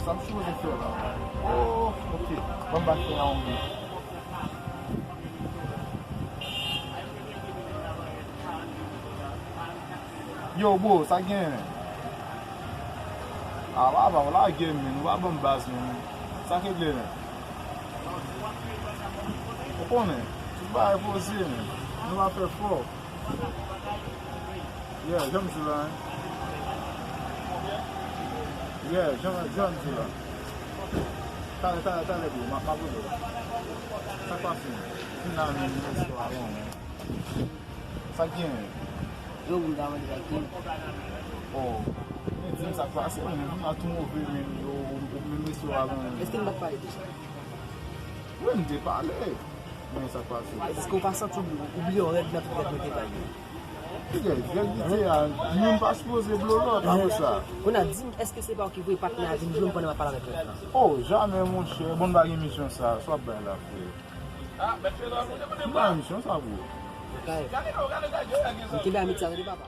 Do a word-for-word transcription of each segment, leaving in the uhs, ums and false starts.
Sa m sipoze fè la? Oh, ok. Ban m ba fè a yon. Yo, bro, sa gen? A, papa, w lage m, men, ou pa ban m baz, men. Sa k regle, men? Ou konnen, tout bagay poze, men. Nou pa fè fò. Yeah, jan m di la, hein. Yeah, jan, jan m di la. Talè, talè, talè, bro, m a, m a rele w. Sa k pase? Vin la, men, men, sou alon, men. Sa k genyen? Yo, m ta mande sa k genyen. Oh, men di m sa k pase, men vin la tou move, men, yo, ou, ou, men, men, sou alon, men. Èske m pa t pale deja? Wi, m te pale. Men sa k pase? Èske w pa santi w bliye yon règ nan tout règ nou te bay yo? Ki règ? Règ ki te a, youn pa sipoze blo lòt, apre sa. Kounye a, di m, èske se pa w ki voye patnè a vin jwenn m pandan m ap pale avèk règ la? Oh, jamè, monchè. Bon, m pa gen misyon sa. Sa w ap bay la, frè? M pa gen misyon sa, bro. Ok. M kenbe a met sa, tande, papa.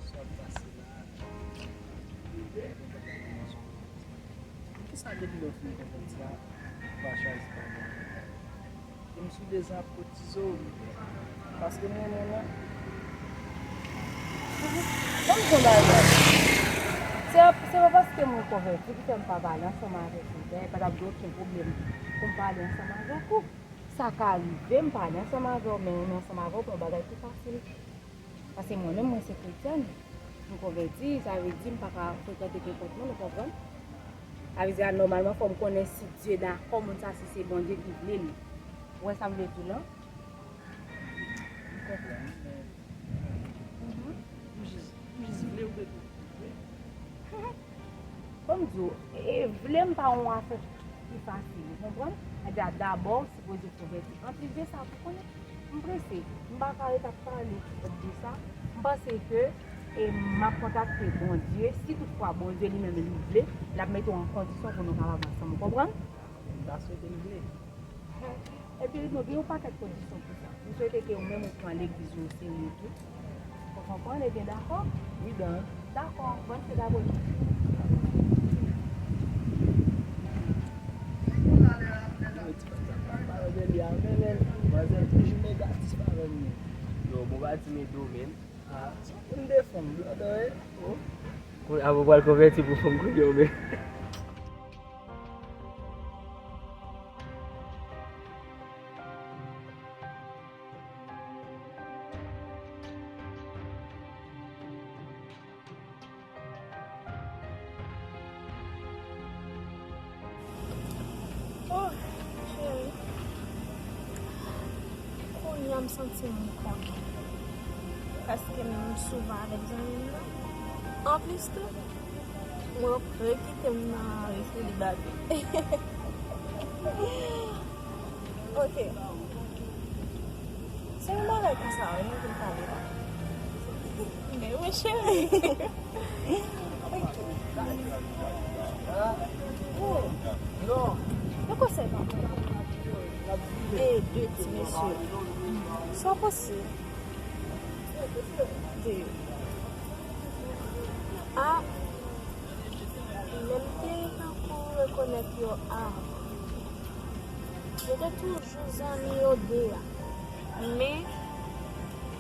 Sa ap pase la a? Poukisa depi lè w fin konvèti a, ou pa chwazi pa mwen? E m sou de zan ap kotize w, paske m renmen w non. Ban m di w yon bagay. Se, se pa paske mwen konvèti ki fè m pa pale ansanm avèk ou. Dayè, pa t ap gen okenn pwoblèm pou m pale ansanm avèk ou. Sa ka rive, m pale ansanm avè w, men renmen ansanm avè w pa yon bagay ki fasil. Paske mwen menm, mwen se kretyèn. M konvèti, sa vle di m pa ka frekante kenpòt moun, ou konprann? Sa vle di a, nòmalman, fò m konnen si Dye dakò, moun sa, si se Bondye ki vle l. Ou wè sa m vle di w lan? M konprann, men, mhm, m jis, m jis vle w de tout. Kòm di w, e vle m pa yon afè ki fasil, ou konprann? Sa vle di a, dabò, w sipoze konvèti. Anplis de sa tou, konnen, m prese, m pa ka ret ap pale de sa. M panse ke, e, m ap kontakte Bondye. Si toutfwa Bondye li menm li vle, l ap mete w an kondisyon pou nou kapab ansanm, ou konprann? M ta swete l vle. Epi nou gen yon pakèt kondisyon pou sa. M swete ke ou menm ou pran legliz ou oserye tou. Ou konprann? Ebyen, dakò? Wi, dan. Dakò, bòn fèt a Bondye. Yo, ti manzè pa pale de li a, men, men, manzè toujou negatif avè m, men. Yo, bon, pa di men do, men. Ah, se pou m defann, blòdò, wi. Oh. Kounye a, ou pral konvèti pou fanm kounye a, men. Oh, cheri. Kounye a m santi m kontan. Paske m souvan avèk zanmi m nan. Anplis tou, mwen yo kre kite m nan selibate. Ok. Se yon bagay konsa, wi, nou vin pale la. Men wi, cheri. Oh. Yon konsèy pa mwen. E de ti mesye. Sa posib. De. A. Lè m te tankou rekonèt yo avan, yo te toujou zanmi yo de a. Men,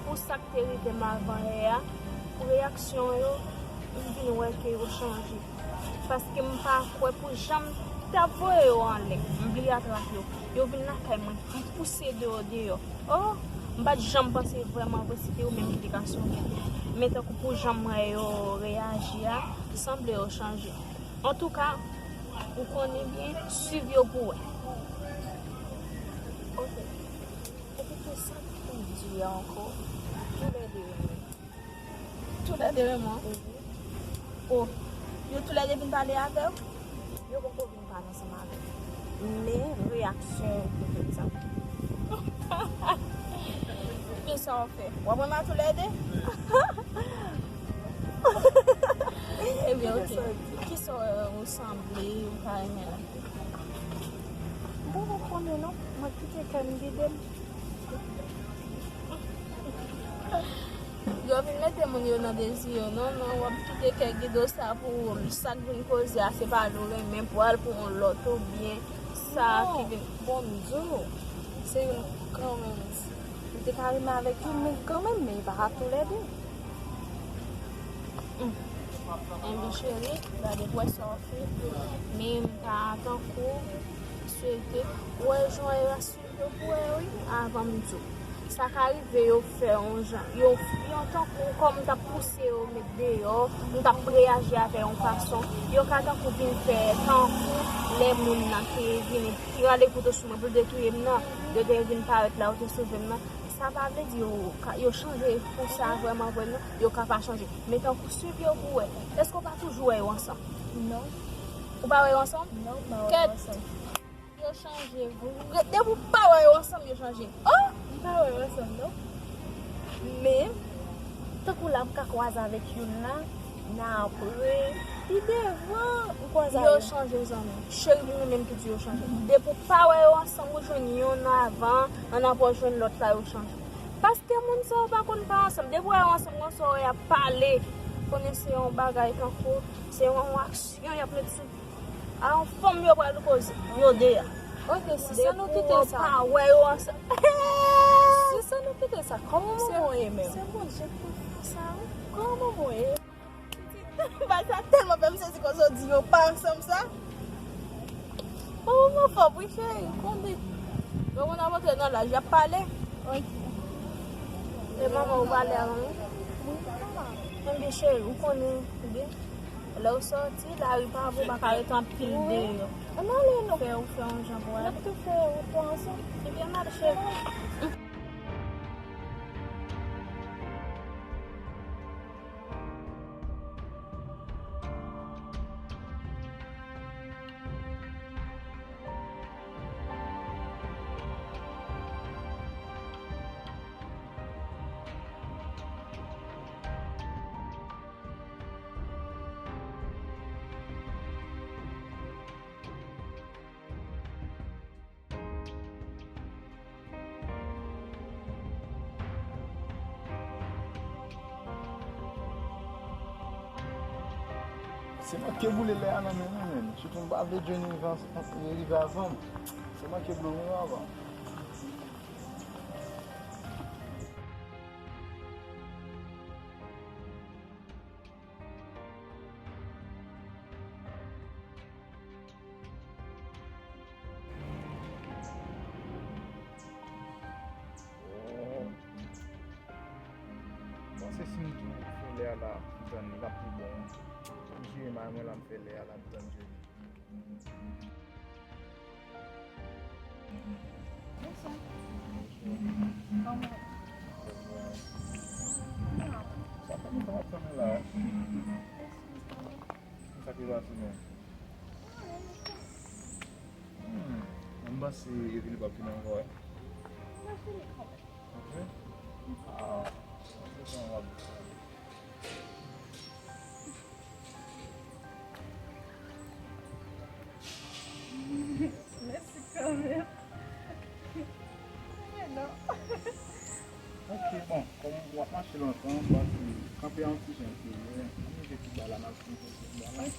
pou sa k te rive m avan yè a, pou reyaksyon yo, m vin wè ke yo chanje. Paske m pa kwè pou jan m t ap voye yo anlè, m bliye atrap yo. Yo vin lakay mwen, m pouse de yo deyò. Oh, m pa t janm panse vrèman vre si te yo menm ki te ka sove. Men tankou pou jan m wè yo reyaji a, sanble yo chanje. Antouka, ou konnen byen, swiv yo pou wè. Ok. Epi pou sa k pi di a ankò, toulède renmen. Toulède renmen? Mhm. Oh, yo toulède vin pale avè w? Yo poko vin pale ansanm avè m. Men reyaksyon yo te fè sa. Men sa w fè? W ap renmen toulède? Ebyen, ok. Kisa w sanble ou ta renmen la? M poko Mwen non, mwen kite kè m gide m. Yo vin mete moun yo nan dezi yo, non, non, w ap kite kè gide w sa pou ou. Sa k vin koze a, se pa li w renmen pou al pou yon lòt oubyen sa ki vin. Bon, m di w, se youn kanmenm. M te ka renmen avèk youn, men kanmenm, men e pa toulède. Enben cheri, gade pou wè sa w ap fè. Men m ta tankou swete wè jan w ap swiv yo pou wè wi, avan m di w. Sa ka rive yo fè yon jan, yo, yo tankou kòm m t ap pouse yo met deyò, m t ap reyaji avè yon fason, yo ka tankou vin fè tankou lè moun nan te vin, te rale kouto sou mwen pou l te touye m nan, yo te vin parèt la, yo te sove m nan. Sa pa vle di yo ka, yo chanje pou sa vrèman vre non, yo ka pa chanje. Men tankou swiv yo pou wè. Èske w pa toujou wè yo ansanm? Non. Ou pa wè yo ansanm? Non, m pa wè yo ansanm. Yo chanje vre. Depi w pa wè yo ansanm, yo chanje. Oh! M pa wè yo ansanm non. Men, tankou la m ka kwaze avèk youn la, nan apre, pi devan, m kwaze avè yo. Yo chanje zanmi. Cheri, mwen menm ki di yo chanje. Depi w pa wè yo ansanm, ou jwenn yonn avan, ann apre w jwenn lòt la, yo chanje. Paske moun sa yo pa konn pa ansanm. Depi w wè yo ansanm, konsa w wè y ap pale. Konnen se yon bagay tankou, se yon aksyon y ap met sou. A yon fanm yo pral koze, yo de a. Ok, si sa nou kite sa. Depi w pa wè yo ansanm. Si sa nou kite sa, kòman manman w ye menm? Se Bondye k pou fè sa wi. Kòman manman w ye? Bagay sa tèlman fè m sezi konsa w di yo pa ansanm sa. Bon, manman fò wi cheri, konnen. Yo konn ap antre nan laj, y ap pale. Ok. E manman w pale avan wi? Wi, manman. Enben cheri, ou konnen, oubyen? Lè w sòti, lari pa bon, pa ka rete anpil deyò. Ann ale non. Fè ou fè yon jan pou w ale. N ap tou fè wout la ansanm. Ebyen, n al cheri. Se mwen ki boule lè a nan men mwen menm. Sitou m pa vle Johnny rive, rive avan m. Se mwen ki boule lè a avan. Bon, se si m tou fè lè a la, m tann li, l ap pi bon. M jere may mwen la, m fè lè a la, m tann jere. Bonswa. Kòman? Sa fè lontan m ap tann ou la. Sa ki pase menm? Hmm, m panse Evelyn p ap vin ankò, wi. Li fini kanmenm. Ok. Ah, se sa m ap di. Mèsi kanmenm. Men non. Ok, bon, kòm w ap mache lontan, m panse kanpe yon ti jan tou, wi. Ann rive pi ba la, n ap fini kanpe pi ba la. Ok.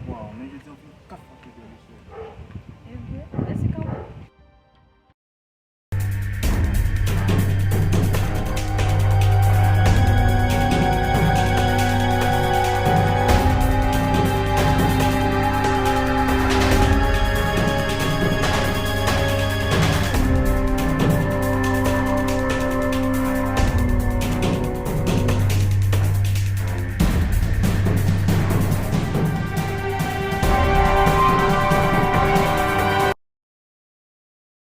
Wow, men jodi an fè kat fwa